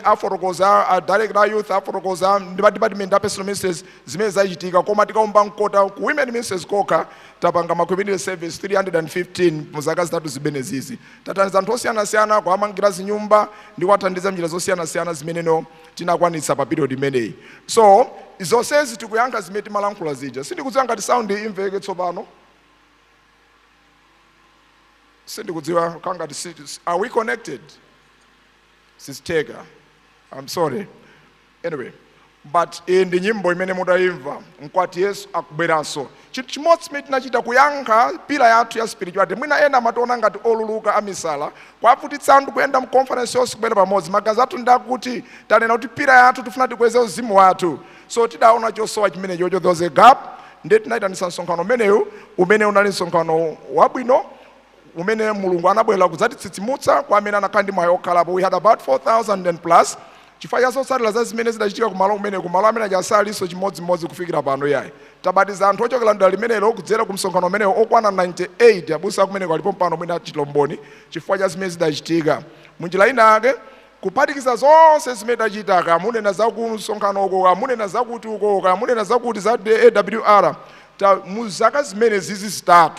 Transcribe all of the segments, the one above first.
Afotokoza a director youth, afotokoza ndi ma department a personal ministries zimene zachitika. Koma tikaomba mkota ku women ministries kokha, tapanga ma community service 315 mu zaka 3 zimene zizi. Tathandiza anthu osiyanasiyana, kuwamangira zinyumba ndi kuwathandiza njira zosiyanasiyana zimeneno tinakwanitsa pa period imeneyi. So zonsezi tikuyankha zimene timalankhula zija. Sindikudziwa ngati sound imveke tsopano, sindikudziwa kangati. Are we connected? Sizitheka, I'm sorry. Anyway, but iyi ndi nyimbo imene mudayimva, "Mkwati Yesu Akubweranso". Chinthu chimodzi chimene tinachita kuyankha pillar yathu ya spirituality, mwina ena amationa ngati oluluka, amisala, kwavutitsa anthu kuyenda mu conference yonse kubwera pamodzi. Magazi athu ndakuti tanena kuti pillar yathu tifuna tikweze uzimu wathu. So tidaona chosowa chimene chocho, there was a gap, ndiye tinayitanisa msonkhano umenewu, umene unali msonkhano wabwino umene Mulungu anabwera kudzatitsitsimutsa kwa amene anakhala ndi mwayi okhalapo. We had about 4000 and plus. Chifukwa cha zotsatira za zimene zidachitika kumalo kumene, kumalo amene achasalinso chimodzimodzi kufikira pano yayi. Tabatiza anthu ochokera mdera limenelo kudzera ku msonkhano umenewo okwana 98. Abusa akumeneko alipo mpano, mwina chilomboni chifukwa cha zimene zidachitika. Munjira ina yake, kuphatikiza zonse zimene tachita, kamunena za ku msonkhano uko, kamunena zakuti uko, kamunena zakuti za AWR, ta mu zaka zimene zizi 3,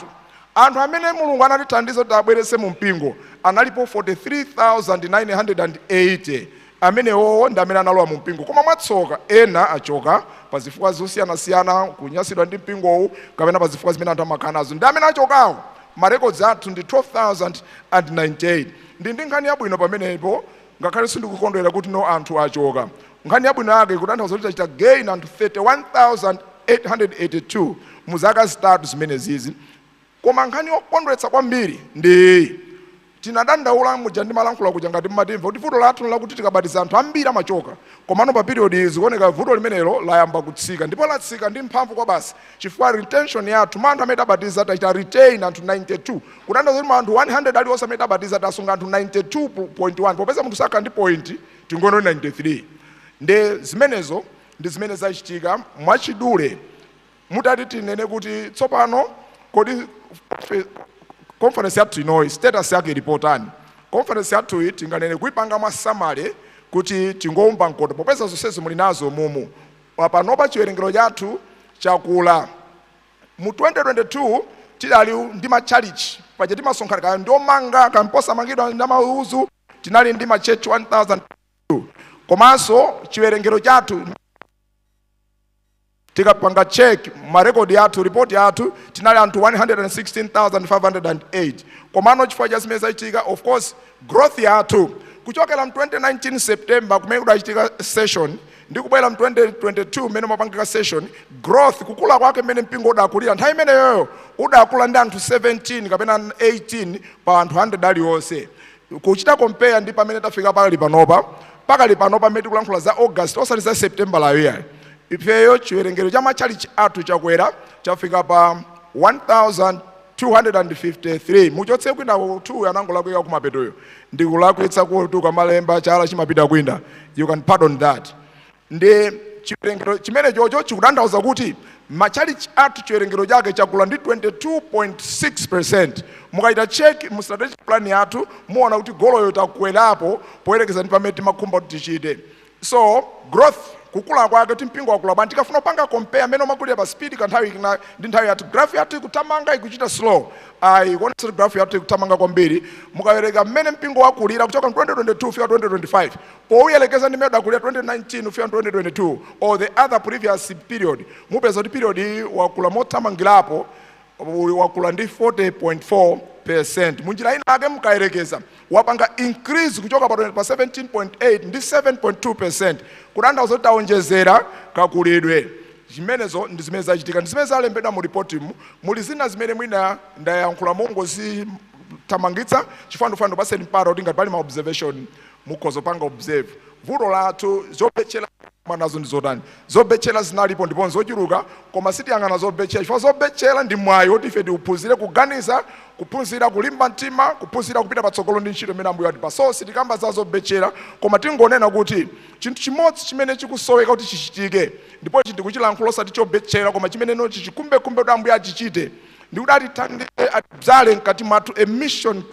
anthu amene Mulungu anatithandiza kuti abwerese mu mpingo analipo 43,980. Amenewo ndi amene analowa mu mpingo. Koma mwatsoka ena achoka pa zifukwa zosiyanasiyana, kunyasidwa ndi mpingowu kapena pa zifukwa zimene anthu amakhala nazo. Ndi amene achokawo, ma records athu ndi 12,098. Ndi nkhani yabwino pamenepo, ngakhale sindikukondwera kuti no anthu achoka. Nkhani yabwino yake kutanthauza kuti tachita gain anthu 31,882 mu zaka 3 zimene zizi. Koma nkhani yokondweretsa kwambiri ndi tinadandaula muja ndimalankhula kuja, ngati mmatimva, kuti vuto lathu lakuti tikabatiza anthu ambiri amachoka. Komano pa period iyi zikuoneka vuto limenelo layamba kutsika, ndipo latsika ndi mphamvu kwa basi, chifukwa retention yathu, ma anthu amene tabatiza, tachita retain anthu 92, kutanthauza kuti ma anthu 100 aliwonse amene tabatiza, tasunga anthu 92.1. Popeza munthu sakhala ndi point, tingono 93. Ndi zimenezo ndi zimene zachitika. Mwachidule, mutati tinene kuti tsopano kodi conference yathu inoyi status yake ilipotani, conference yathu iyi tinganene kuipanga mwa summary kuti tingowumba mkoto, popeza zonsezi muli nazo mumu. Panopa chiwerengero chathu chakula. Mu 2022 tidali ndi matchalichi, paja timasonkhana kaya ndiomanga kamposamangidwa ndi mauzu, tinali ndi ma church 1000. Komanso chiwerengero chathu, tikapanga check marekodi athu, ripoti yathu, tinali anthu 116,508. Komano chifukwa cha zimene zachitika, of course growth yathu kuchokera mu 2019 September kumene kudachitika session ndi kubwera mu 2022 mmene mapangika session, growth kukula kwake mmene mpingo udakulira nthawi imeneyoyo, udakula ndi anthu 17 kapena 18 pa anthu 100 aliwonse. Kuchita compare ndi pamene tafika pakali panopa, pakali panopa mmene tikulankhula za August, osati za September layo yayi, ifeyo chiwerengero cha matchalichi athu chakwera, chafika pa 1253. Muchotse kwina 2 anangolakwika kumapetoyo, ndikulakwitsa kuti ukamalemba chala chimapita kwina, you can pardon that. Ndi chiwerengero chimene chocho chikutanthauza kuti matchalichi athu chiwerengero chake chakula ndi 22.6. Mukachita check mu strategic plan yathu, muona kuti goal yo takwerapo poyerekeza ndi pamene timakhumba kuti tichite. So growth, kukula kwake kuti mpingo wakula bwanji, tikafuna kupanga compare amene umakulira pa speed kanthawi ndi nthawi yathu, graph yathu ikuthamanga, ikuchita slow, ayi, kuonetsa kuti graph yathu ikuthamanga kwambiri. Mukawereka mmene mpingo wakulira kuchoka 2022 kufika 2025, pouyelekeza ndi mmene udakulira 2019 kufika 2022 or the other previous period, mupeza kuti period iyi wakula mothamangirapo, wakula ndi 40.4. Munjira ina ake, mukayerekeza, wapanga increase kuchoka pa 17.8 ndi 7.2, kutanthauza kuti taonjezera kakulidwe. Zimenezo ndi zimene zachitika, ndi zimene zalembedwa mu ripotimu. Muli zina zimene mwina ndayankhula mongozithamangitsa chifukwa ndifuna ndipaseni mpata kuti ngati pali ma observation mukhoza kupanga observe. Vuto lathu, zobetchera nazo ndi zotani? Zobetchera zinalipo ndipo zochuluka, koma sitiyang'ana zobetchera, chifukwa zobetchera ndi mwayi woti ife tiuphunzire kuganiza, kuphunzira kulimba mtima, kuphunzira kupita patsogolo ndi ntchito imene Ambuye atipa. So sitikamba za zobetchera, koma tingonena kuti chinthu chimodzi chimene chikusoweka kuti chichitike, ndipo ichi ndikuchilankhula osati chobetchera, koma chimene nochi chikumbekumbe kuti Ambuye achichite, ndikuti atithandize, atidzale mkati mwathu a mission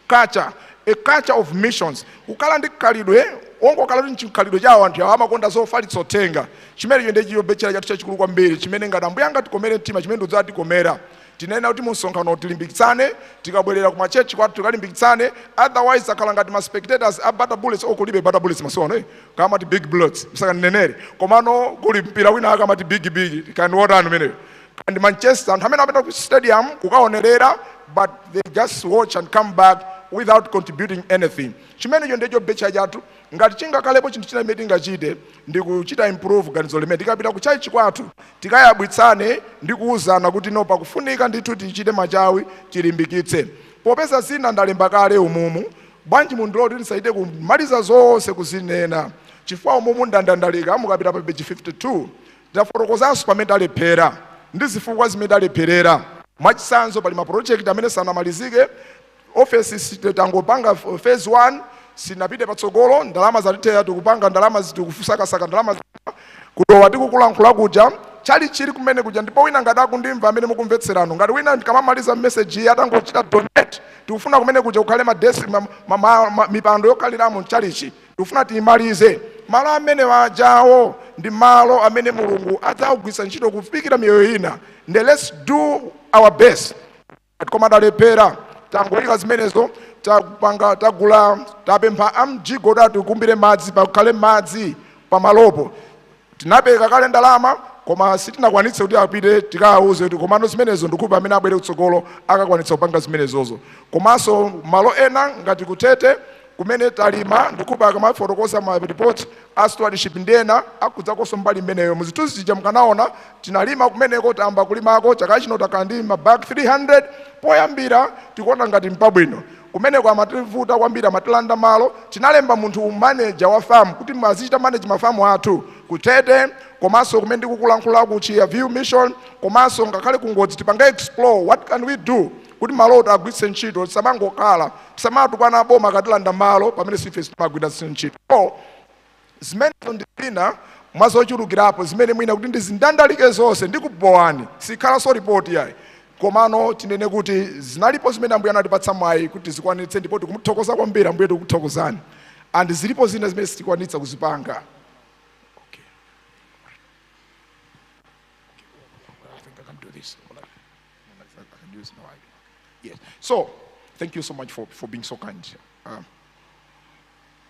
culture, a culture of missions, kukhala ndi khalidwe. Ongokhala kuti mchikhalidwe chawo anthu awo amakonda zofalitsa uthenga. Chimenecho ndiye chiyobetchera chathu chachikulu kwambiri, chimene ngati Ambuye angatikomere mtima, chimene ndidzatikomera. Tinena kuti mu msonkhano tilimbikitsane, tikabwerera ku machechi kwathu tikalimbikitsane. Otherwise akhala ngati ma spectators a Bata Bullets. Okulibe Bata Bullets masiku ano, eh? Kamati Big Bullets, msakanenere, komano kuli mpira wina akamati big big kandi wotani umeneyo, and Manchester. Anthu amene amapita ku stadium kukaonerera, but they just watch and come back without contributing anything. Chimenecho ndiye chobetcha chathu. Ngati chingakhalepo chinthu china chimene tingachite, ndi kuchita improve ganizo limene tikapita ku church kwathu tikayabwitsane ndi kuwuzana kuti no, pakufunika ndithu tichite machawi, tilimbikitse. Popeza zina ndalemba kale umumu, bwanji mundilole kuti ndisachite kumaliza zonse kuzinena, chifukwa umumu ndandandalika. Mukapita pa page 52, tafotokozanso pamene talephera ndi zifukwa zimene talepherera. Mwachitsanzo, pali maproject amene sanamalizike. Ofesi tangopanga phase 1, sinapite patsogolo, ndalama zatithera, tikupanga ndalama, tikusakasaka ndalama kudowa tikukulankhula kuja chali chili kumene kuja. Ndipo wina ngati akundimva, amene mukumvetserano, ngati wina ndikamamaliza message iyi atangochita donate, tikufuna kumene kuja kukhale madesi, mipando yokhaliramo mchalichi. Tikufuna tiyimalize. Malo amene wajawo ndi malo amene Mulungu adzawugwiritsa ntchito kufikira miyoyo ina. Nde let's do our best. Koma talephera, tangoyika zimenezo. Tapanga, tagula, tapempha amjigo kuti atikumbire madzi, pakhale madzi pamalopo. Tinapeka kale ndalama, koma sitinakwanitse kuti apite tikawauze kuti. Komano zimenezo ndikupa amene abwere kutsogolo akakwanitsa kupanga zimenezozo. Komanso malo ena ngati kutete kumene talima, ndikupa akamafotokoza ma report a stewardship ndi ena akudzakonso mbali imeneyo. Muzithunzi zija mukanaona, tinalima kumeneko, tayamba kulimako chaka chino, takhala ndi mabag 300 poyambira. Tikuona ngati mpabwino. Kumeneko amativuta kwambiri, amatilanda malo. Tinalemba munthu manager wa farm kuti azichita manage mafamu athu kutete, komanso kumene ndikukulankhula ku Chia View Mission, komanso ngakhale kungodzi. Tipange explore what can we do kuti maloto agwiritse ntchito, tisamangokhala, tisamatukwana boma akatilanda malo pamene sife sitimagwiritsa ntchito. So zimenezo ndi zina mwazochulukirapo zimene mwina kuti ndizindandalike zonse ndikubowani, sikhalanso ripoti yayi. Komano tinene kuti zinalipo zimene Ambuye anatipatsa mwayi kuti zikwanitse, ndipo tikumuthokoza kwambiri Ambuye, tikukuthokozani. And zilipo zina zimene sitikwanitsa kuzipanga. Okay. I think I can do this. I can do this. No, yes. So, thank you so much for being so kind.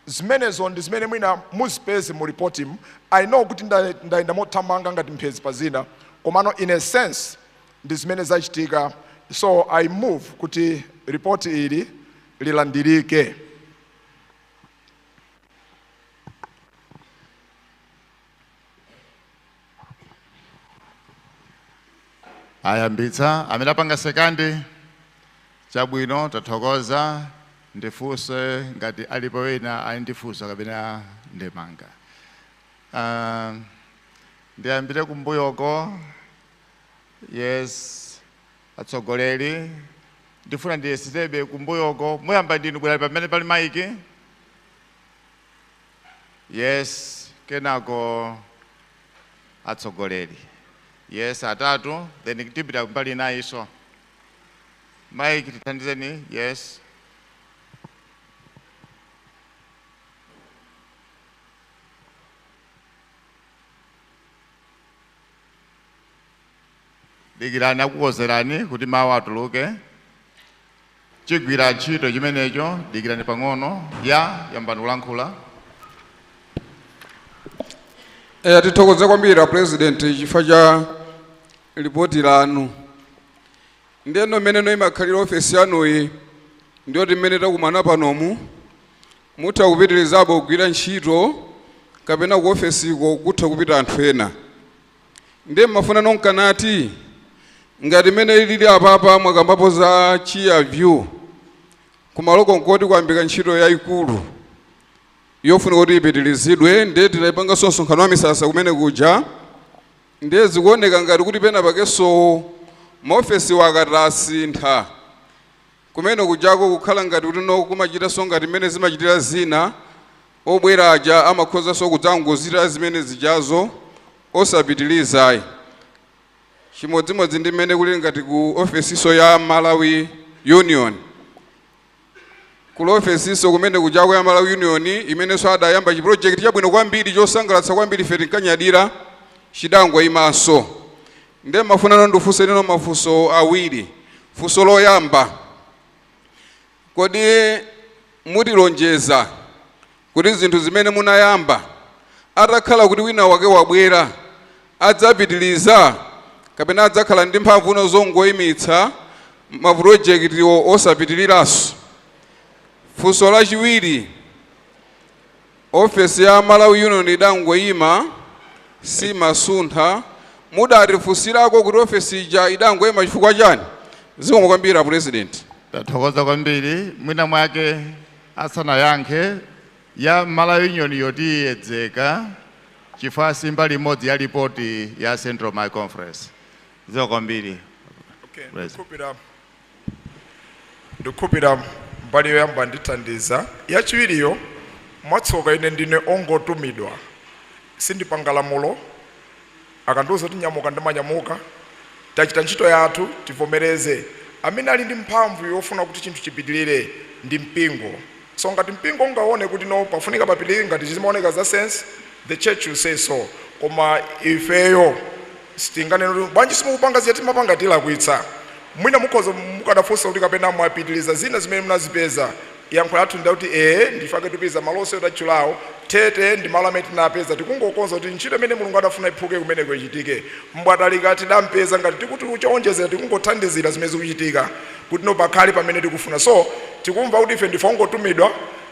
Zimenezo ndi zimene mwina muzipeze mu reporting. I know kuti ndayenda mothamanga ngati mphezi pa zina, komano in a sense ndi zimene zachitika. So I move kuti report ili lilandirike. Ayambitsa amene apanga second. Chabwino, tathokoza. Ndifunse ngati alipo wina ali ndi funso kapena ndemanga. Ndiyambire kumbuyoko. Yes, atsogoleri, ndifuna ndiyesitebe kumbuyoko. Muyamba ndinu, bwerani pamene pali maiki. Yes, kenako atsogoleri. Yes, atatu, then tipita mbali inayinso. Mike, tithandizeni. Yes. Dikirani, akukozerani kuti mawu atuluke. Chigwira ntchito chimenecho, dikirani pang'ono. Ya, yambani kulankhula. Tithokoze kwambiri a President chifukwa cha ripoti lanu. Ndiyeno mmene imakhalira ofesi yanuyi, ndiyoti mmene takumana panomu mutha kupitirizapo kugwira ntchito kapena ku ofesiko kutha kupita anthu ena. Ndiye mmafuna nonkanati ngati mmene lili apapa, mwakambapo za Chia View, kumaloko nkoti kuyambika ntchito yayikulu yofuna kuti ipitirizidwe. Ndiye tinayipanganso msonkhano wa misasa kumene kuja. Ndiye zikuoneka ngati kuti pena pakenso maofesi wakati asintha kumene kujako, kukhala ngati kuti no, kumachitanso ngati mmene zimachitira zina, obwera aja amakhozanso kudzangozita zimene zijazo osapitirizayi. Chimodzimodzi ndi mmene kuli ngati ku ofesiso ya Malawi Union. Ku ofesiso kumene kuchako ya Malawi Union imenenso adayamba chiproject chabwino kwambiri, chosangalatsa kwambiri, ife tinkanyadira, chidangoyimanso. Ndiye mafunano ndifunse lino mafunso awiri. Funso loyamba, kodi mutilonjeza kuti zinthu zimene munayamba, atakhala kuti wina wake wabwera, adzapitiliza kapena adzakhala ndi mphamvu uno zongoyimitsa mapulojekitiwo osapitiriranso? Funso lachiwiri, ofesi ya Malawi Union idangoyima, simasuntha. Mudatifunsirako kuti ofesi ija idangoyima chifukwa chani? Zikomo kwambiri, President. Tathokoza kwambiri. Mwina mwake asanayankhe ya Malawi Union yotiyedzeka, chifukwa si mbali imodzi ya ripoti ya Central Malawi Conference. Zikomo kwambiri. Okay, President. Ndikukhulupirira mbali yoyamba ndithandiza. Yachiwiriyo, mwatsoka ine ndine ongotumidwa, sindipanga lamulo. Akandiuza kuti nyamuka, ndimanyamuka. Tachita ntchito yathu, tivomereze. Amene ali ndi mphamvu yofuna kuti chinthu chipitirire ndi mpingo. So ngati mpingo ungaone kuti no, pafunika papitirire, ngati zimaoneka za sense, the church will say so. Koma ifeyo sitinganene kuti bwanji simukupanga ziya, timapanga tilakwitsa. Mwina mukhoza mukadafunsa kuti kapena mwapitiriza zina zimene munazipeza. Yankho lathu ndakuti ee, ndifake tupeza malo onse otachulawo tete ndi malo amene tinapeza, tikungokonza kuti ntchito imene Mulungu adafuna iphuke kumeneko ichitike. Mbwatalika tidampeza, ngati tikuti chowonjezera, tikungothandizira zimene zikuchitika kuti no, pakhale pamene tikufuna. So tikumva kuti ife ndife ongotumidwa,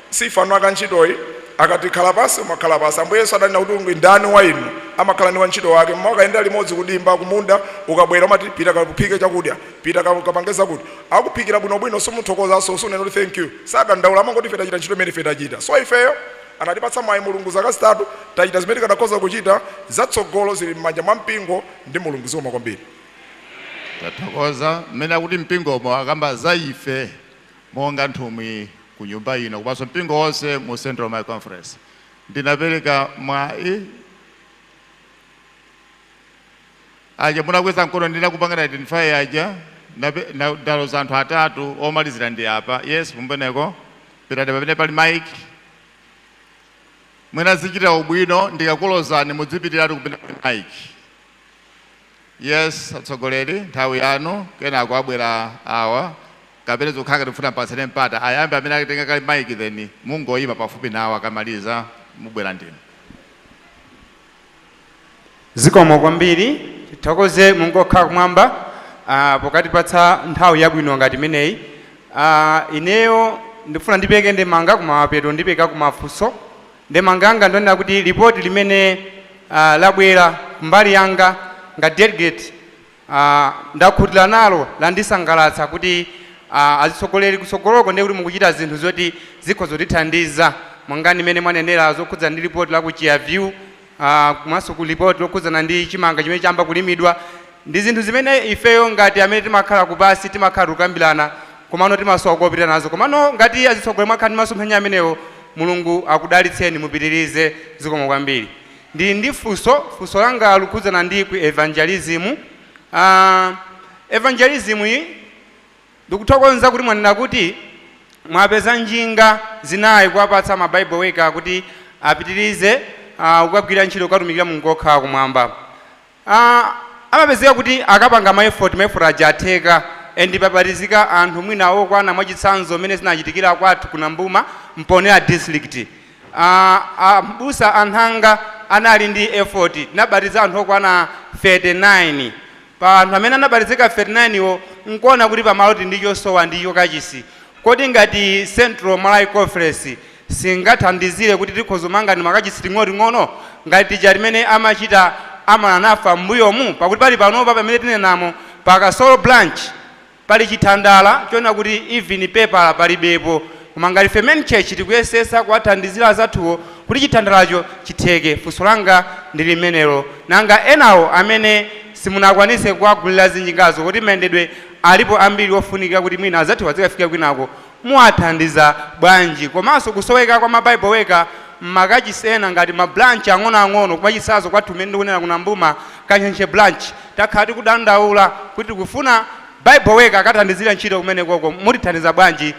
sifano akantchitoyi. Akati khala pasi, umakhala pasi. Ambuye Yesu adanena kuti ndani wa inu amakhala ndi wantchito wake, mwakayenda limodzi kudimba, kumunda, ukabwera umati pita kaphike chakudya, pita kapange zakuti, akuphikira bwinobwino, simuthokozaso, sunena kuti thank you, sadandaula, amangoti ife tachita ntchito imene ife tachita. So ifeyo anatipatsa mwayi Mulungu zaka 3, tachita zimene tikadakhoza kuchita. Zatsogolo zili m'manja mwa mpingo ndi Mulungu. Zikomo kwambiri. Tathokoza. Mmene akuti mpingomo, akamba za ife monga nthumwi ku nyumba ino komanso mpingo wonse mu Central Malawi Conference. Ndinapereka mwayi aja munakweza mkono, ndinakupangana identify aja. Ndaloza anthu atatu omalizira ndi apa. Yes, pumbeneko, pitani pamene pali mic. Mwina zichita ubwino ndikakulozani, mudzipitiratu kupita pali mic. Yes, atsogoleri, nthawi yanu. Kenako abwera awa, kapena zikukhala ngati mfuna mpatsane mpata, ayambe amene akatenga kale mic, then mungoyima pafupi nawo, akamaliza mubwera ndinu. Zikomo kwambiri. Tithokoze Mulungu okhala kumwamba pokatipatsa nthawi yabwino ngati imeneyi. Ineyo ndifuna ndipeke ndemanga kumapeto, ndipeka kumafunso. Ndemanga anga ndionera kuti ripoti limene labwera, kumbali yanga ngati delegate, ndakhutira nalo, landisangalatsa kuti azitsogoleri kutsogoloko ndiye kuti mukuchita zinthu zoti zikhoza kutithandiza, mwangani imene mwanenera zokhudzana ndi ripoti la ku Chiaview, komanso ku ripoti lokhudzana ndi chimanga chimene chamba kulimidwa, ndi zinthu zimene ifeyo ngati amene timakhala kupasi timakhala tikukambirana, komano timasowa kopita nazo. Komano ngati azitsogoleri mwakhala ndi masomphenya amenewo, Mulungu akudalitseni, mupitirize. Zikomo kwambiri. Ndili ndi funso. Funso langa likhudzana ndi ku evangelism. Evangelism iyi, ndikuthokoza kuti mwanena kuti mwapeza njinga zinayi kuwapatsa ma Bible worker kuti apitirize kukagwira ntchito, kukatumikira Mulungu okhala kumwamba. Amapezeka kuti akapanga ma effort, ma effort aja atheka and pabatizika anthu mwina okwana, mwachitsanzo mmene zinachitikira kwathu kunambuma, Mponera District, abusa anthanga anali ndi effort, tinabatiza anthu okwana 39. Pa anthu amene anabatizika 39 iwo, nkuona kuti pamalo ndi chosowa ndi chokachisi. Kodi ngati Central Malawi Conference singathandizire kuti tikhoza kumanga ndi makachisi ting'onoting'ono ngati tija limene amachita amalanafa m'mbuyomu? Pakuti pali panopa pamene tinenamo, pa Kasolo Branch pali chithandala choona kuti even pepala palibepo, koma ngati ife main church tikuyesesa kuwathandizira azathuwo kuti chithandalacho chitheke. Funso langa ndi limenelo. Nanga enawo amene simunakwanise kuwagulira zinjingazo, kuti mayendedwe alipo ambiri ofunika kuti mwina azathuwo azikafika kwinako, muwathandiza bwanji? Komanso kusoweka kwa ma Bible worker mmakachisi ena ngati ma branch ang'onoang'ono, kumachitsanzo kwathu mmene ndikunena kunambuma, Kantchentche Branch, takhala tikudandaula kuti tikufuna Bible worker akathandizira ntchito kumenekoko. Mutithandiza bwanji?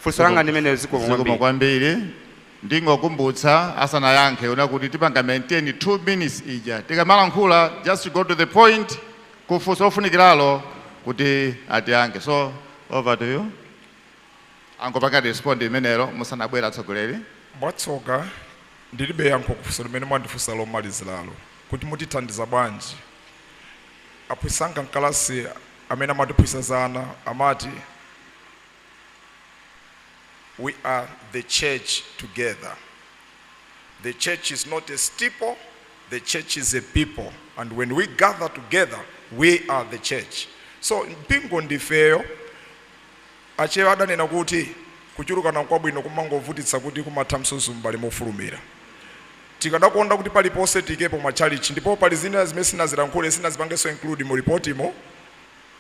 Funso langa ndimene. Zikomo Zikomo kwambiri. Kwambiri. Ndingokumbutsa asanayankhe una kuti tipanga maintain 2 minutes ija. Tikamalankhula, just go to the point kufunsa ofunikiralo kuti atiyankhe. So over to you, angopanga respond imenelo musanabwera atsogoleri. Mwatsoka ndilibe yankho kufunsa limene mwandifunsa lomaliziralo kuti mutithandiza bwanji. Aphunzitsi mkalasi amene amatiphunzitsa zana amati, "We are the church together. The church is not a steeple, the church is a people, and when we gather together, we are the church." So mpingo ndifeyo. Achewa adanena kuti kuchulukana kwabwino kumangovutitsa kuti kumatha msusu m'mbali mofulumira. Tikadakonda kuti paliponse tikepo matchalichi, ndipo pali zina zimene sinazilankhule, sinazipangenso include mu ripotimo,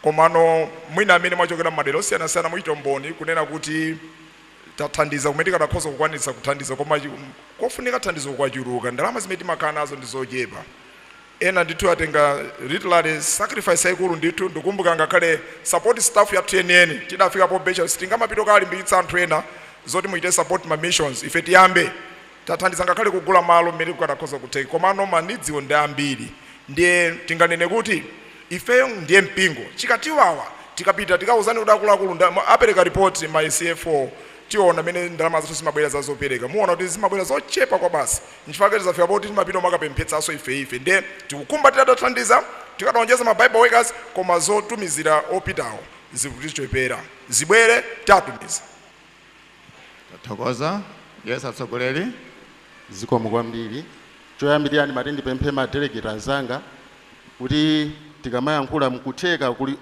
komano mwina amene mwachokera m'madera osiyanasiyana muchita mboni kunena kuti tathandiza kumene tikadakhoza kukwanitsa kuthandiza, koma kofunika thandizo kwachuluka, ndalama zimene timakhala nazo ndi zochepa. Ena ndithu atenga literally sacrifice yayikulu ndithu. Ndikumbuka ngakhale support staff yathu yeniyeni tidafika pobecha sitingamapita kalimbikitsa anthu ena zoti muchite support ma missions, ife tiyambe tathandiza ngakhale kugula malo mmene kukadakhoza kutheka, komano ma needs-wo ndi ambiri. Ndiye tinganene kuti ifeyo ndiye mpingo, chikatiwawa tikapita tikawuzani kuti akuluakulu apereka ripoti ma CFO, tiona mmene ndalama zathu zimabwera zazopereka, muona kuti zimabwera zochepa kwa basi. Nchifukwa tizafika poti timapita makapemphetsanso ife. Ndiye tikukumba titathandiza, tikadaonjeza ma Bible workers, koma zotumizira opitawo zikutichepera. Zibwere, tatumiza. Tathokoza. Yes, atsogoleri. Zikomo kwambiri. Choyambirira ndimati ndipemphe ma delegate anzanga kuti tikamayankhula mkutheka kuli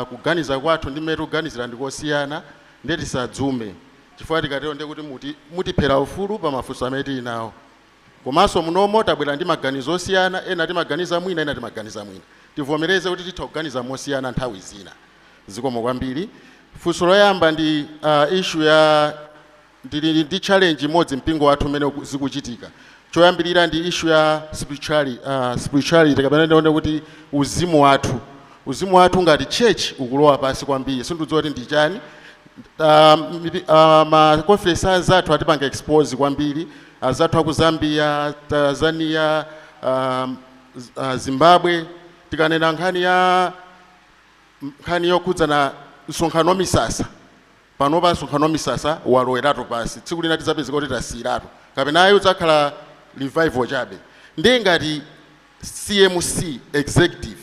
kuganiza kwathu ndi mmene tikuganizira ndikosiyana, ndiye tisadzume, chifukwa tikatero ndiye kuti mutiphera ufulu pa mafunso amene tili nawo. Komanso munomo tabwera ndi maganizo osiyana, ena timaganiza mwina, ena timaganiza mwina. Tivomereze kuti titha kuganiza mosiyana nthawi zina. Zikomo kwambiri. Funso loyamba ndi issue ya ndili ndi challenge imodzi mpingo wathu umene zikuchitika. Choyambirira ndi issue ya spirituality, kapena ndione kuti uzimu wathu ngati church ukulowa pasi kwambiri. Sindidziwa kuti ndi chani. Ma conference anzathu atipanga expose kwambiri, azathu aku Zambia, Tanzania, Zimbabwe. Tikanena nkhani ya nkhani yokhudzana msonkhano wa misasa, panopa msonkhano wa misasa waloweratu pasi. Tsiku lina tidzapezeka kuti tasiyiratu, kapena ayi udzakhala revival chabe. Ndiye ngati CMC executive,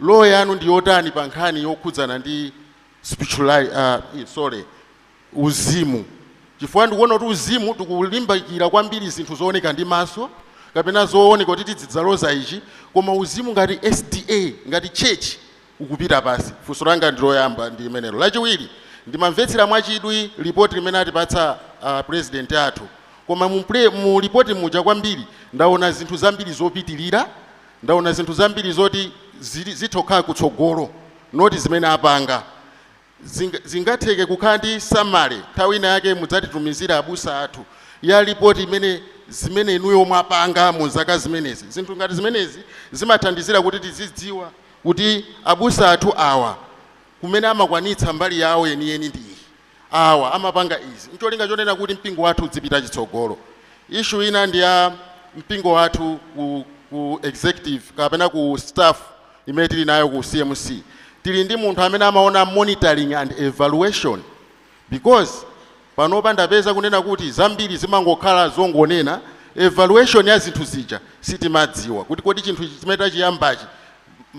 role yanu ndi yotani pa nkhani yokhudzana ndi spiritual, sorry, uzimu? Chifukwa ndikuona kuti uzimu tikulimbikira kwambiri zinthu zooneka ndi maso kapena zooneka kuti tidzidzaloza ichi, koma uzimu ngati SDA, ngati church, ukupita pasi. Funso langa ndi loyamba ndi limenelo. Lachiwiri, ndimamvetsera mwachidwi ripoti limene atipatsa president athu, koma mu ripoti muja kwambiri ndaona zinthu zambiri zopitirira, ndaona zinthu zambiri zoti zitha kukhala kutsogolo, not zimene apanga. Zingatheke kukhala ndi summary nthawi ina yake mudzatitumizira abusa athu ya ripoti imene zimene inuyo mwapanga mu zaka zimenezi? Zinthu ngati zimenezi zimathandizira kuti tizidziwa kuti abusa athu awa kumene amakwanitsa mbali yawo yeniyeni ndi iyi, awa amapanga izi, ncholinga chonena kuti mpingo wathu udzipita chitsogolo. Issue ina ndi ya mpingo wathu ku executive kapena ku staff imene tili nayo ku CMC. Tili ndi munthu amene amaona monitoring and evaluation? Because panopa ndapeza kunena kuti zambiri zimangokhala zongonena, evaluation ya zinthu zija sitimadziwa kuti kodi chinthu ichi chimene tachiyambachi,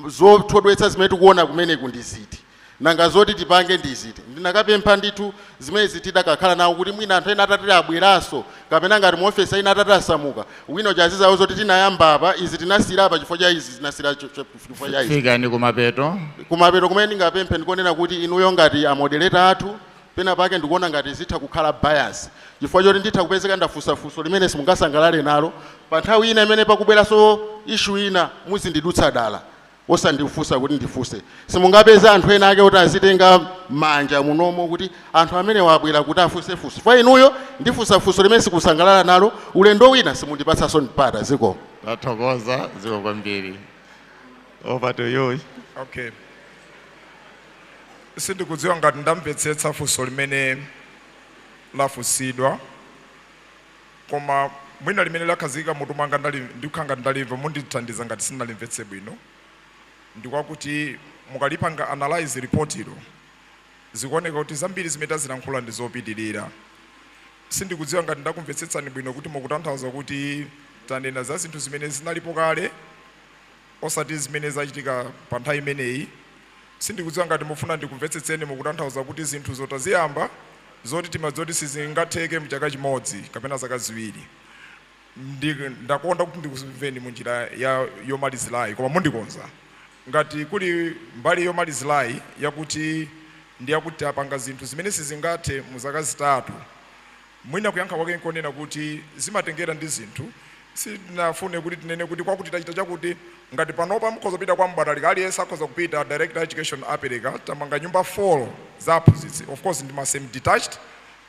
zothodwetsa zimene tikuona kumeneku ndi ziti, nanga zoti tipange ndi ziti? Ndinakapempha ndithu zimenezi tidakakhala nawo kuti mwina anthu ena atati abweranso kapena ngati mu ofesi ina atati asamuka, wina chazizawo zoti tinayamba apa, izi tinasiyira apa chifukwa cha izi, tinasiyira chifukwa cha izi. Fikani kumapeto. Kumapeto kumene ndingapemphe ndikonena kuti inuyo ngati a moderator athu, pena pake ndikuona ngati zitha kukhala bias, chifukwa choti nditha kupezeka ndafunsafunso limene simungasangalale nalo. Pa nthawi ina imene pakubweranso issue ina, muzindidutsa dala osandifunsa kuti ndifunse. Simungapeza anthu ena ake kuti azitenga manja munomo kuti anthu amene wabwera kuti afunsefunso, chifukwa inuyo ndifunsafunso limene sikusangalala nalo, ulendo wina simundipatsanso mpata. Zikomo. Tathokoza, zikomo kwambiri. Over to you. Okay, sindikudziwa ngati ndamvetsetsa funso limene Lafunsidwa, koma mwina limene lakhazikika mutu mwanga ndikukhanga ndalimva, mundithandiza ngati sindinalimvetse bwino, ndikwakuti mukalipanga analyze report ilo, zikuoneka kuti zambiri zimene tazilankhula ndi zopitirira. Sindikudziwa ngati ndakumvetsetsani bwino kuti mukutanthauza kuti tanena za zinthu zimene zinalipo kale, osati zimene zachitika pa nthawi imeneyi. Sindikudziwa ngati mufuna ndikumvetsetseni, mukutanthauza kuti zinthu zotaziyamba zoti timadzoti sizingatheke mchaka chimodzi kapena zaka 2. Ndakonda kuti ndikumveni munjira ya yomalizirayi, koma mundikonza ngati kuli mbali yomalizirayi yakuti ndiyakuti apanga zinthu zimene sizingathe mu zaka 3. Mwina kuyankha kwake nkonena kuti zimatengera ndi zinthu. Sitinafune kuti tinene kuti kwakuti tachita chakuti. Ngati panopa mukhoza kupita kwa Mbwatalika, aliyense akhoza kupita, director education apereka, tamanga nyumba 4 za aphunzitsi, of course ndi ma semi detached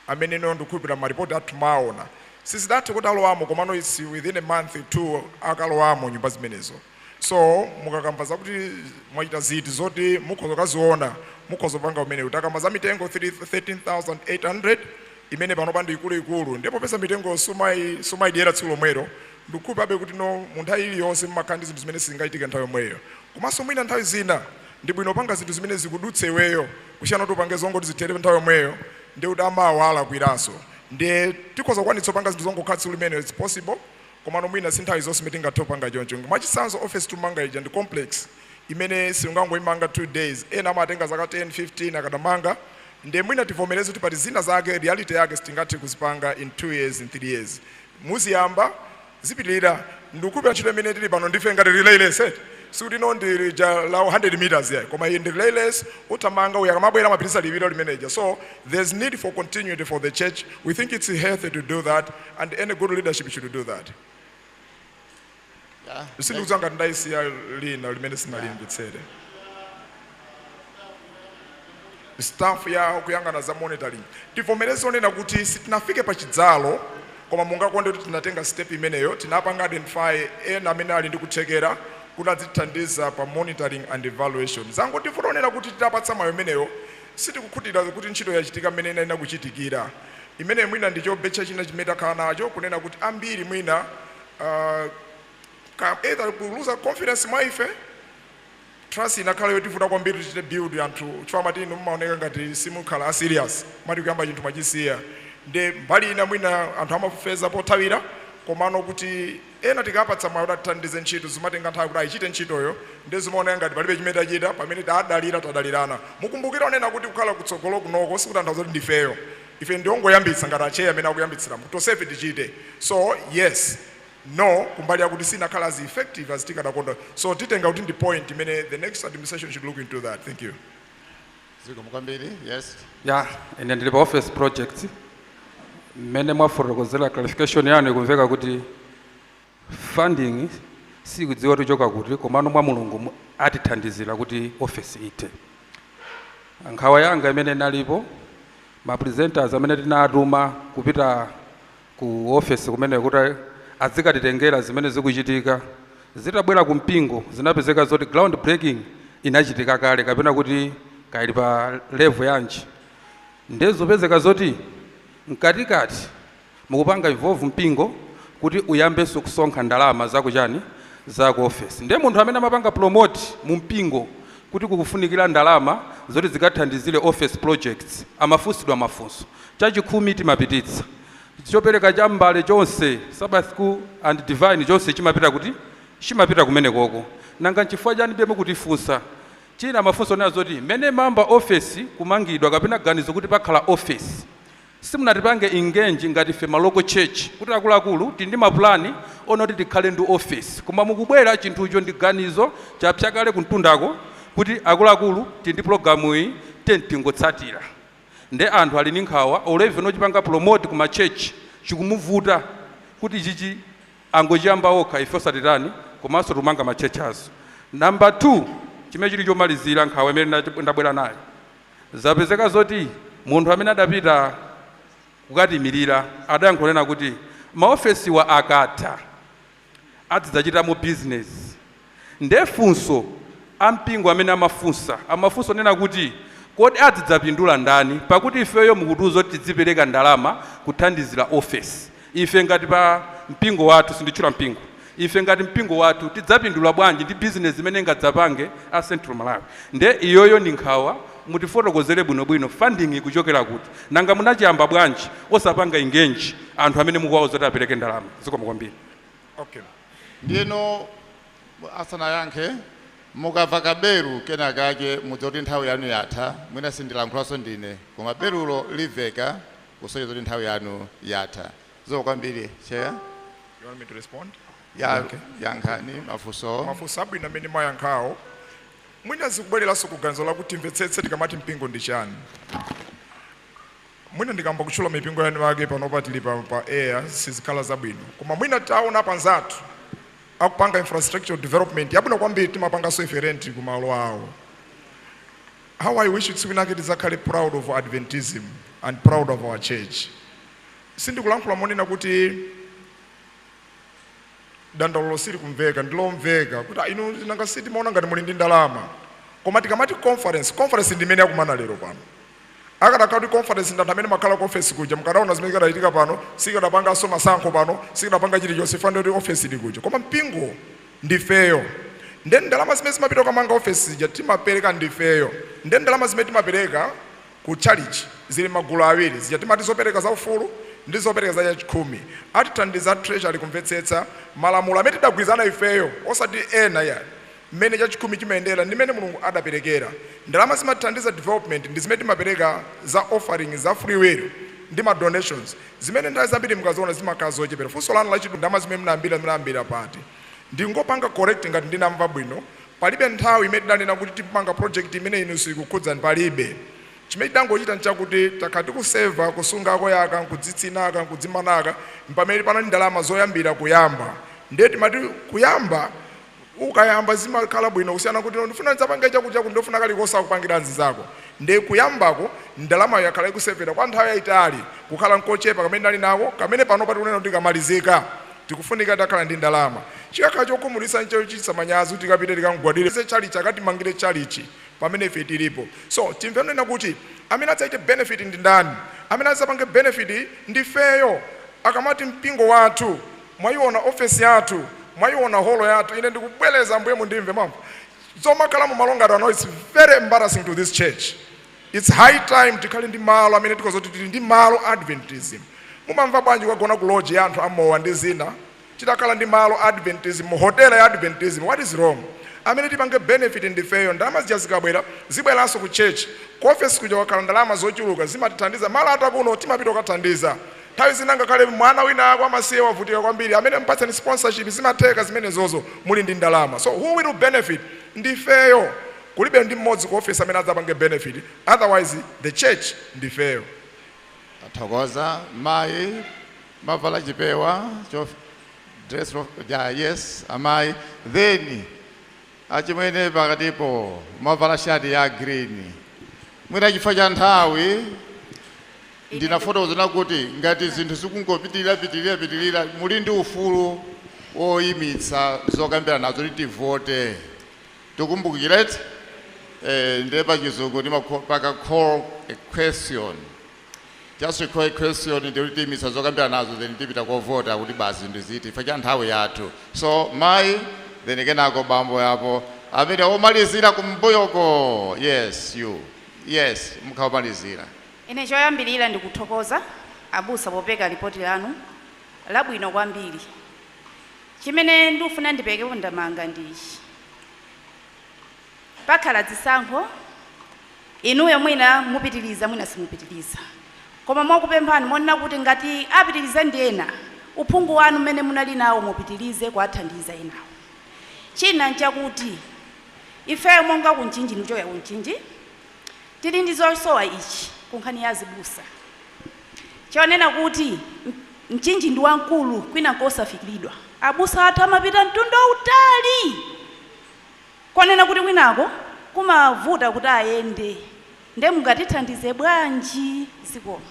amene no ndikukhulupirira maripoti athu maona. Sizidathe kuti alowamo, komano it's within a month two akalowamo nyumba zimenezo. So mukakamba zakuti mwachita ziti zoti mukhoza kaziona, mukhoza kupanga umene takamba za mitengo 13,800 imene panopa ndi ikuluikulu, ndipo pesa mitengo sumayidyera tsiku lomwero. Ndikukhulupirabe kuti no, mu nthawi iliyonse mmakhala ndi zinthu zimene sizingachitike nthawi yomweyo. Komanso mwina nthawi zina ndi bwino panga zinthu zimene zikudutse iweyo, kusiyana kuti upange zongoti zithere nthawi yomweyo ndi kuti amawala kwiranso. Ndiye tikhoza kukwanitsa kupanga zinthu zongokhala tsiku limene, it's possible, komano mwina si nthawi zonse imene tingathe kupanga choncho. Mwachitsanzo, office tumanga ija ndi complex imene siungangoyimanga 2 days. Ena amatenga zaka 10, 15 akadamanga. Ndiye mwina tivomereze kuti pali zina zake, reality yake sitingathe kuzipanga in 2 years, in 3 years. Muziyamba, zipitirira. Ndikukhulupirira ntchito imene tili pano ndife ngati relay race, sikuti no ndi lija la 100 meters yayi, koma iyi ndi relay race. Uthamanga uyu, akamabwera amapitisa liwiro limeneja. So there's need for continuity for the church. We think it's healthy to do that, and any good leadership should do that. Sindikudziwa ngati ndayisiya lina limene sinalimvetsere. Staff ya kuyang'ana za monitoring, tivomereze onena kuti sitinafike pa chidzalo, koma mungakonde kuti tinatenga step imeneyo. Tinapanga identify ena amene ali ndi kuthekera kuti adzithandiza pa monitoring and evaluation. Zangotivuta onena kuti titapatsa mwayi imeneyo, sitikukhutira kuti ntchito yachitika mmene inayenera kuchitikira. Imene mwina ndi chobetcha china chimene takhala nacho, kunena kuti ambiri mwina either kuluza confidence mwa ife, trust inakhala yotivuta kwambiri tichite build anthu, chifukwa mati inu mumaoneka ngati simukhala a serious, mati kuyamba chinthu mwachisiya. Ndi mbali ina mwina anthu amafeza pothawira, komano kuti ena tikapatsa mwayi kuti atithandize ntchito, zimatenga nthawi kuti ayichite ntchitoyo, ndi zimaoneka ngati palibe chimene tachita pamene tadalira tadalirana. Mukumbukira onena kuti kukhala kutsogolo kunoko sikutanthauza kuti ndifeyo. Ife ndiongoyambitsa ngati acheya amene akuyambitsira, tonsefe tichite. So yes, no, kumbali yakuti sinakhala as effective as tikadakonda, so titenga kuti ndi point imene the next administration should look into that. Thank you. Zikomo kwambiri. Yes. Ya, ine ndili pa office project. Mmene mwafotokozera, clarification yanu ikumveka kuti funding sikudziwa tichoka kuti, komano mwa Mulungu atithandizira kuti office ithe. Nkhawa yanga imene inalipo, ma presenters amene tinatuma kupita ku office kumene kuti azikatitengera zimene zikuchitika, zitabwera ku mpingo zinapezeka zoti ground breaking inachitika kale, kapena kuti kaili pa level yanji. Ndezopezeka zoti mkatikati mukupanga involve mpingo kuti uyambenso kusonkha ndalama zakuchani, zaku office. Ndiye munthu amene amapanga promote mu mpingo kuti kukufunikira ndalama zoti zikathandizire office projects amafunsidwa mafunso. Chachikhumi timapititsa, chopereka cha mbale chonse, Sabbath school and divine, chonse chimapita kuti chimapita kumene koko. Nanga nchifukwa chani beme kutifunsa china mafunso nazo zoti mmene mamba office kumangidwa kapena ganizo kuti pakhala office, simunatipange engage ngati ife ma local church kuti akuluakulu tili ndi mapulani ona kuti tikhale ndi office, koma mukubwera chinthucho ndi ganizo chapsa kale kumtundako kuti akuluakulu tili ndi pologalamu iyi, tingotsatira? Nde anthu ali ndi nkhawa. Oleve nochipanga promote kuma church chikumuvuta kuti chichi angochiyamba okha, ife osatitani, komanso tumanga ma church aso. Number 2, chimene chili chomalizira, nkhawa imene ndabwera nayo, zapezeka zoti munthu amene adapita kukatimirira adayankhulana kuti maofesiwa akatha azidzachitamo business. Ndefunso ampingo amene amafunsa nena kuti Kodi azidzapindula ndani? Pakuti ifeyo mukutiuza kuti tidzipereka ndalama kuthandizira office. Ife ngati pa mpingo wathu, sinditchula mpingo, ife ngati mpingo wathu tidzapindula bwanji ndi business imene ingadzapange a Central Malawi? Nde iyoyo ndi nkhawa. Mutifotokozere bwinobwino, funding ikuchokera kuti? Nanga munachiyamba bwanji osapanga engage anthu amene mukuwauza kuti apereke ndalama? Zikomo kwambiri. Okay. Ndiyeno asanayankhe, mukamva kaberu kenakake mudziwa kuti nthawi yanu yatha. Mwina sindilankhulanso ndine, koma berulo limveka kusonyeza kuti nthawi yanu yatha. Zikomo kwambiri, Chair. You want me to respond? Ya. Okay. Yankhani mafunso. Mafunso abwino amene mwayankhawo. Mwina zikubwereranso kuganizo lakuti timvetsetse tikamati mpingo ndi chani. Mwina ndikamba kutchula mipingo yanu yake panopa tili pa air, sizikhala zabwino, koma mwina taona panzathu akupanga infrastructure development yabwino kwambiri, timapanganso ife rent kumalo awo. How I wish tsiku linake tidzakhale proud of Adventism and proud of our church. Sindikulankhula monena kuti dandaulo silikumveka, ndilomveka kuti "Ah, inu nanga sitimaona ngati muli ndi ndalama." Koma tikamati conference, conference ndi imene yakumana lero pano. Akadakhala kuti conference ndi anthu amene makhala ku office kuja, mukadaona zimene zikadachitika pano. Sikadapanganso masankho pano, sikadapanga chilichonse, fanire kuti office ili kuja. Koma mpingo ndifeyo. Nde ndalama zimene zimapita kukamanga office zija timapereka ndifeyo. Nde ndalama zimene timapereka ku church zili magulu awiri, zija timati zopereka za ufulu ndi zopereka za chachikhumi. Atithandiza Treasury kumvetsetsa malamulo amene tidagwirizana ifeyo, osati ena ya mmene chachikhumi chimayendera ndi mmene Mulungu adaperekera. Ndalama zimathandiza development ndi zimene timapereka za offering, za free will ndi ma donations, zimene nthawi zambiri mukaziona zimakhala zochepera. Funso lanu lachidu, ndalama zimene munayambira pati? Ndingopanga correct ngati ndinamva bwino, palibe nthawi imene tidanena kuti tipanga project imene inu sikukhudzani, palibe. Chimene tidangochita nchakuti takhala tikuseva, kusungako yaka nkudzitsinaka nkudzimanaka, pamene panali ndalama zoyambira kuyamba. Ndiye timati kuyamba, ukayamba zimakhala bwino kusiyana kuti ndifuna ndidzapange chakuti chakuti, ndofuna kalikonse akupangira anzako. Ndiye kuyambako ndalamayo yakhala ikusevera kwa nthawi yayitali, kukhala nkochepa kamene ndali nako, kamene pano pati kunena kuti kamalizika, tikufunika takhala ndi ndalama. Chikakhala chokhumudwitsa, nchochititsa manyazi kuti tikapite tikamgwadire chalichi akatimangire chalichi pamene ife tilipo. So timvenena kuti amene adzaite benefit ndi ndani? Amene adzapange benefit ndifeyo. Akamati mpingo wathu, mwayiona ofesi yathu, mwayiona holo yathu. Ine ndikubwereza, Ambuye mundimve, mwamva zomakhala mu malo ngati ano, it's very embarrassing to this church. It's high time tikhale ndi malo amene tikozoti tili ndi malo Adventism. Mumamva bwanji kukagona ku lodge ya anthu amowa ndi zina? Titakhala ndi malo Adventism mu hotela ya Adventism, what is wrong? Amene tipange benefit ndifeyo. Ndalama zija zikabwera, zibweranso ku church. Ku office kuja kwakhala ndalama zochuluka, zimatithandiza. Malo atakuno timapita kukathandiza. Nthawi zina ngakhale mwana wina ako amasiye wavutika kwambiri, amene mpatsani sponsorship, zimatheka zimenezozo muli ndi ndalama. So who will benefit? Ndifeyo. Kulibe ndi mmodzi ku office amene adzapange benefit, otherwise the church, ndifeyo. Tathokoza. Mayi mavala chipewa cho dress of, yeah, yes, amayi. Then achimwene pakatipo mavala shati ya green. Mwina chifukwa cha nthawi, ndinafotokozera kuti ngati zinthu zikungopitirira pitirira pitirira, muli ndi ufulu woyimitsa zokambirana nazo kuti tivote. Tikumbukireti ndiye pachizungu paka call a question, just to call a question, ndikuti tiyimitsa zokambirana nazo, then tipita kovota kuti basi ndiziti chifukwa cha nthawi yathu. So mayi, then kenako bambo yapo amene omalizira kumbuyoko. Yes, you, yes, mukhaomalizira. Ine choyambirira ndikuthokoza abusa popeka ripoti lanu labwino kwambiri. Chimene ndikufuna ndipekepo ndamanga ndi ichi: pakhala zisankho, inuyo mwina mupitiriza, mwina simupitiriza, koma mwakupemphani monena kuti ngati apitiriza ndi ena, uphungu wanu mmene munali nawo mupitirize kuwathandiza enawo. China nchakuti ifeyo monga kuMchinji, ndikuchokera kuMchinji, tili ndi zosowa ichi kunkhani ya zibusa, chonena kuti Mchinji ndi wamkulu, kwina kosafikiridwa. Abusa athu amapita mtunda utali, konena kuti kwinako kumavuta kuti ayende. Nde mungatithandize bwanji? Zikomo.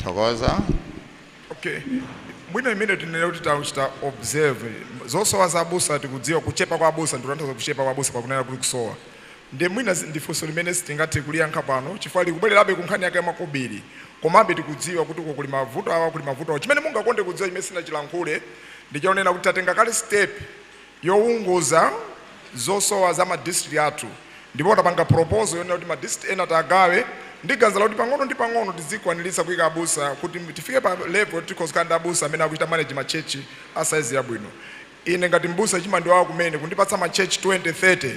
Thokoza. Okay, mwina imene tinene kuti tachita observe zosowa za abusa, tikudziwa kuchepa kwa abusa. Ndikutanthauza kuchepa kwa abusa pakunena kuti kusowa. Ndi mwina ndi funso limene sitingathe kuliyankha pano chifukwa likubwererabe ku nkhani yake yamakobiri, komabe tikudziwa kuti uko kuli mavuto awa, kuli mavuto awa. Chimene mungakonde kudziwa chimene sinachilankhule ndi chonena kuti tatenga kale step yowunguza zosowa za ma district athu, ndipo tapanga proposal yonena kuti ma district ena tagawe. Ndiganiza kuti pang'ono ndi pang'ono tizikwaniritsa kuyika abusa kuti tifike pa level tikhoza ndi abusa amene akuchita manage ma church a size yabwino. Ine ngati mbusa chimandiwawa kumene kundipatsa ma church 20, 30,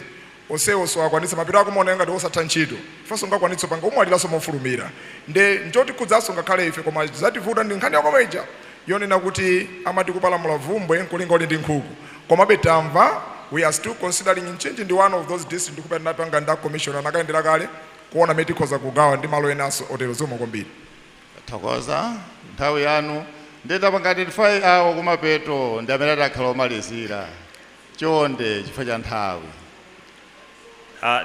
onsewo so akwanitsa mapito ako maoneka ngati osatha ntchito, ifenso ngakwanitsa panga umwaliranso mofulumira. Nde nchotikhudzanso ngakhale ife, koma zativuta ndi nkhani yakomeja yonena kuti amati kupalamula vumbwe nkulinga uli ndi nkhuku. Komabe tamva, we are still considering. Mchinji ndi one of those district ndikupita napanga nda commission anakayendera kale kuona mmene tikhoza kugawa ndi malo enanso otero. Zomwe kwambiri. Thokoza nthawi yanu. Nditapanga identify awo kumapeto ndi amene atakhala omalizira, chonde, chifukwa cha nthawi.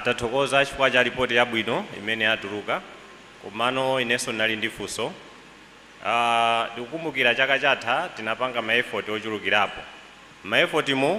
Tathokoza chifukwa cha ripoti yabwino imene yatuluka, komano inenso ndinali ndi funso. Ndikukumbukira chaka chatha tinapanga ma effort ochulukirapo, ma effort mu